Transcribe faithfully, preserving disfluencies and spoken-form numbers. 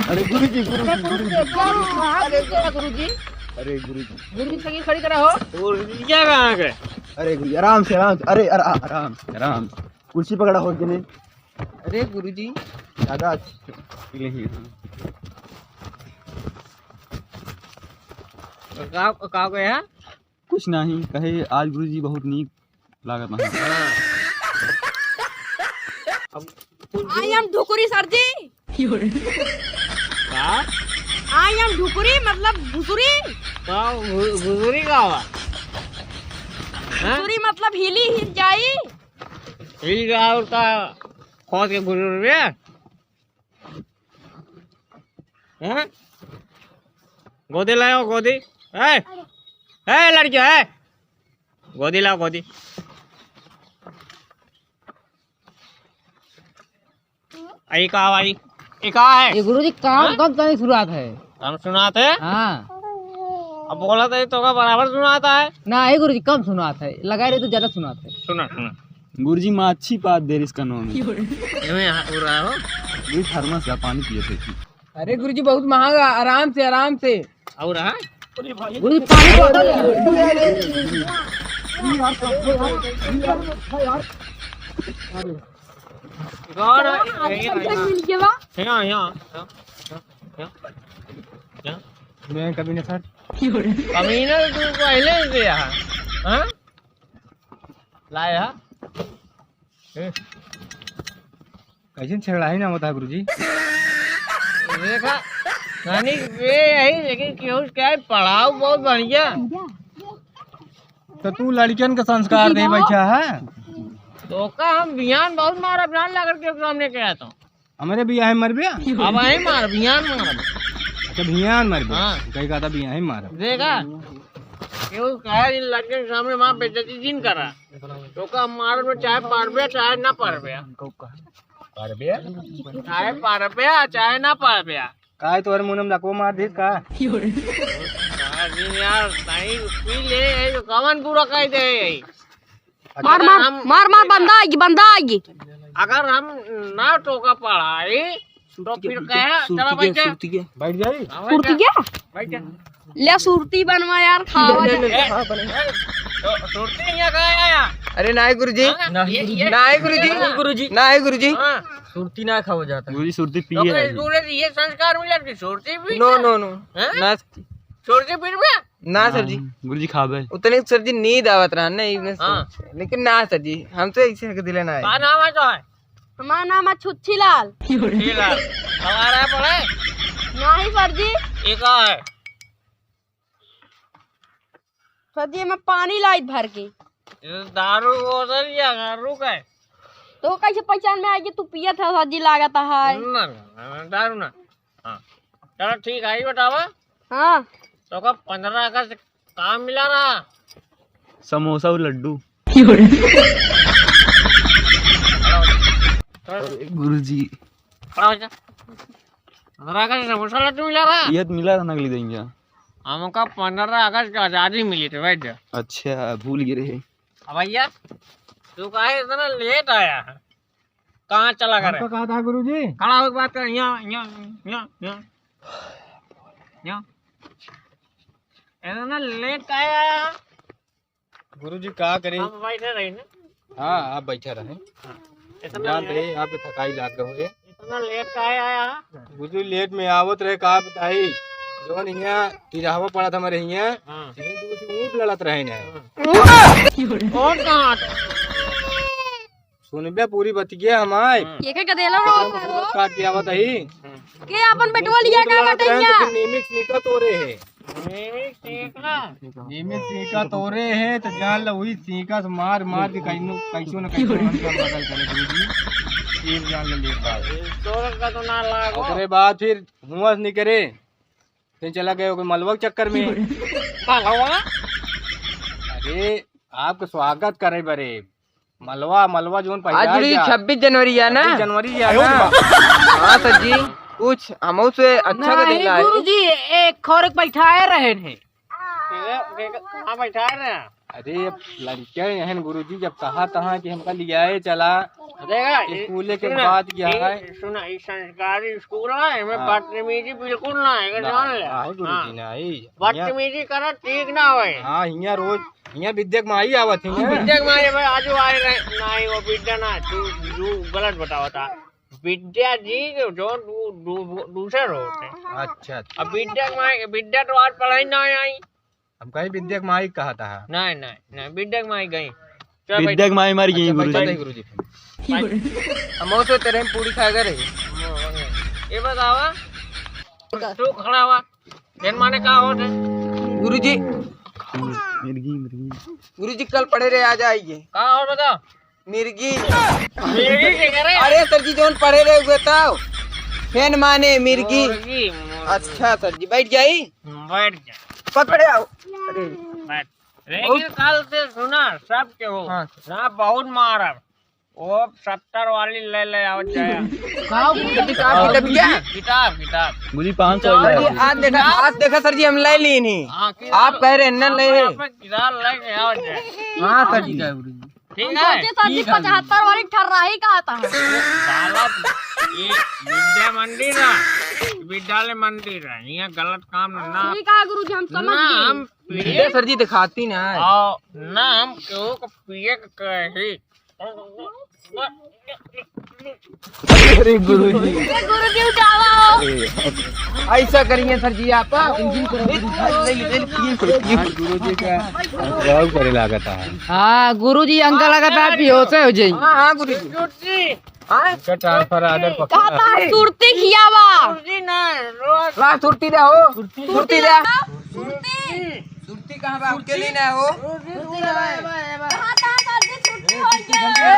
अरे गुरुजी, गुरुजी, अरे गुरुजी, गुरुजी। अरे गुरुजी। गुरुजी, छगी खड़ी करा हो। गुरुजी, क्या कहाँ गए? अरे गुरुजी, आराम से, आराम से। अरे, अरे, आराम से, आराम से। कुर्सी पकड़ा हो कि नहीं? अरे गुरुजी। ज्यादा अच्छी। नहीं, हाँ। का, का गया? कुछ नहीं, कहे आज गुरुजी बहुत नीक लागत नहीं। हाँ। अब I am ढुकुरी सर जी। का? I am ढुकुरी मतलब घुसुरी। का घु-, घुसुरी का हुआ? हाँ? घुसुरी मतलब हिली हिल जाई। हिल जाओ का खोद के घुसुर बे? हैं? गोदी लाओ, गोदी। ए, ए, लड़कियों, ए, गोदी लाओ, गोदी। आई का भाई? ये का है? ये गुरुजी, काम हाँ? कम कम सुनात है। कम सुनात है? हाँ। अब बोला तो ये तो का बराबर सुनाता है। ना, ये गुरुजी, कम सुनात है, लगाए रहे तो ज्यादा सुनात है। सुना, सुना। गुरुजी, माछी पाद दे इसका नाम है। एमे यहाँ हो रहा हो। गुरुजी, थर्मस का पानी पिए थे। अरे गुरुजी, बहुत महंगा, आराम से, आराम से। और रहा? गुरुजी, पानी बोतल। गौर, यहाँ, यहाँ, यहाँ। मिल गया बा? यहाँ, यहाँ, यहाँ, यहाँ, यहाँ। मैं कभी नहीं सर। कमीना तो तू पहले से यहाँ, हाँ? लाया? ए, कैसन छेड़ाई ना होता है गुरुजी? देखा, नानी वे यही, लेकिन केहू क्या है, पढ़ाओ बहुत बढ़िया। तो तू लड़कियन के संस्कार दे बैठा है। तो का हम बिहान बहुत मारा, बिहान ला करके सामने के आता हूँ। हमरे बियाहे मरबे? अब आई मार, बिहान मार। अच्छा, बिहान मरबे? हाँ। कहीं कहता बियाहे मार। देखा, केहू कहे इन लड़के के सामने माँ बेइज्जती जिन करा। तो का मार में चाहे पारबे, चाहे ना पारबे। पारबे? चाहे पारबे, चाहे ना पारबे। काहे तोहरे मुंह में लकवा मार दीस का? मार दीन यार, नहीं पी ले, ये तो कवन बुरा कह दे। अच्छा, मार, अगर मार, हम मार, मार, बंदा आएगी, बंदा आएगी। अगर हम ना टोका पढ़ाई, तो फिर कहे, चला बैठ जा। बैठ जाई? हाँ, बैठ जा। बैठ जा। ले सुरती बनवा यार, खावा जा। ए, ए, तो सुरती यहाँ का आया? अरे नाई गुरुजी। हाँ? ये, ये, नाई गुरुजी। ये, गुरुजी। नाई गुरुजी। हाँ। सुरती ना खावा जाता। गुरुजी सुरती पिए तो आइए। गुरुजी ये संस्कार मिला कि सुरती पी नो, नो, नो। हैं? ना। सुरती पीबे? ना सर जी। हाँ, गुरुजी खाबे। उतने सर जी नींद आवत रहा ना, इवने हाँ। सोच। लेकिन ना सर जी, हमसे ऐसे हक दिले ना है। का नाम है तो है? हमारा नाम है छुच्छी लाल। छुच्छी लाल। हमारा पड़े? नहीं सर जी। ये का है? सर जी, मैं पानी लाइत भर के। ये दारू बोतल या दारू का है? तो कैसे पहचान में आएगी तू पियत है सर जी, लागत है? ना, ना, ना, दारू ना। हाँ। चलो ठीक है, ये बतावा। हाँ। तो का पन्द्रह अगस्त का मिला रहा? समोसा और लड्डू। खड़ा हो जा। गुरुजी। खड़ा हो जा। पन्द्रह अगस्त समोसा लड्डू मिला रहा? ये तो मिला रहा नकली देंगे। हमका पन्द्रह अगस्त का आजादी मिली थी, बैठ जा। अच्छा, भूल गए रहे। अब भैया, तू काहे इतना लेट आया है? कहाँ चला गया? हमका कहा था गुरुजी? खड़ा होके बात कर, यहाँ, यहाँ, यहाँ, यहाँ, यहाँ। इतना लेट काहे आया? गुरुजी का करी? हम बैठे रही ना। हाँ, आप बैठे रहे। हाँ, इतना जानते लेट हैं, आपके थकाई लाग गए होंगे। इतना लेट काहे आया? गुरुजी लेट में आवत रहे, का बताई? जौन यहाँ तिरहवा पड़ा था हमारे यहाँ, हाँ। यहीं दूर से ऊँट लड़त रहे ना। हाँ। कौन कहाँ? सुनबे पूरी बतिया हमार। हाँ। के के गदेला हो? काट के आवत ही। हाँ। के आपन बेटवा लिया का बटैया? नीमिक सीका तोरे है। नीमिक सीका? नीमिक सीका तोरे है तो जान लो वही सीका से मार मार के कहीं कैसो न कैसो हम सब बदल करे गुरुजी। ये जान ले एक बार। तोरे का तो ना लागो। ओकरे बाद फिर हुआ से निकरे। फिर चला गए ओकर मलवा के चक्कर में। मलवा? अरे, आपके स्वागत करे बरे। मलवा, मलवा जोन पहिला आज गुरुजी गया। छब्बीस जनवरी है ना? छब्बीस जनवरी है ना? हाँ सर जी, कुछ हमहू से अच्छा कर नहीं देला है। गुरुजी, एक खौरक बैठाए रहे हैं। कहाँ बैठाए रहे हैं? अरे, अब लड़के हैं गुरुजी, जब कहा तहाँ कि हमका लियाए चला, देखा, स्कूले के सुना, बाद क्या ई, है? सुना, ई संस्कारी स्कूल है, एमे हाँ। बदतमीजी बिल्कुल ना है, एकर ना, जान ले। ना है गुरुजी, हाँ। ना है। बदतमीजी करत ठीक ना होए। हाँ, हियाँ रोज, हियाँ विद्या के माई आवत है ना। विद्या के माई भाई, आजू आए रहे, ना ही वो विद्या ना, तू, तू गलत बतावत है। विद्या जी के जो दू-, दू-, दूसर होते हैं। अच्छा, अच्छा। अब विद्या के माई, विद्या तो आज पढ़ाई ना आई। हम कहीं विद्या के माई कहा था। नहीं, नहीं, नहीं, विद्या के माई गई। चल विद्या के माई मर गई, अच्छा, गुरुजी। बैठा था गुरुजी। हम और सोचते रहे पूड़ी खा गए रहे। ये बतावा, तू खड़ा हुआ, फेन माने का होत है? गुरुजी। मिर्गी, मिर्गी। गुरुजी कल पढ़े रहे, आज आइए। का होत बता? मिर्गी। मिर्गी के करे? अरे सर जी, जौन पढ़े रहे हुए तब। फेन माने मिर्गी। मुर्गी, मुर्गी। अच्छा सर जी, बैठ जाई? बैठ जा। पकड़े आओ। अरे। बैठ। लेकिन बहुत कल से सुना, सब के हो। हाँ। ना बहुत मारब। वो सत्तर वाली ले ले आओ जाए। का किताब, किताब क्या? किताब, किताब। गुरुजी पाँच सौ ले आओ। आज देखा, आज देखा सर जी, हम ले ली नहीं। हाँ, किताब। आप कह रहे हैं ना ले। आप किताब लेके आओ जाए। हाँ सर जी। ठीक है? सोचे सर जी, ठीक है। पचहत्तर वाली ठर्राही कहा था। गलत। ये विद्या मंदिर है, विद्यालय मंदिर है, यहाँ गलत काम ना। ठीक है गुरुजी, हम समझ ना, गए। हम विद्या सर जी दिखाती ना है। आओ, ना हम केहू को पिए के कही। अरे गुरुजी। ये गुरुजी उठावा हो। ऐसा करेंगे सर जी आप। ले ली, ले ली, ये करो, ये करो। आज गुरुजी का प्रयोग करे लागत है। हाँ, गुरुजी अंकल लगा था, बेहोश हो जाई। हाँ, हाँ, गुरुजी। हाँ? इसका ट्रांसफर आर्डर पक्का। कहा था सुरती खियावा। सुरती ना, रोज। ला, सुरती दे हो। सुरती दे। सुरती। सुरती कहाँ बा? हमके ली ना हो। सुरती ना बा, बा, बा। कहा था सर जी सुरती हो गया।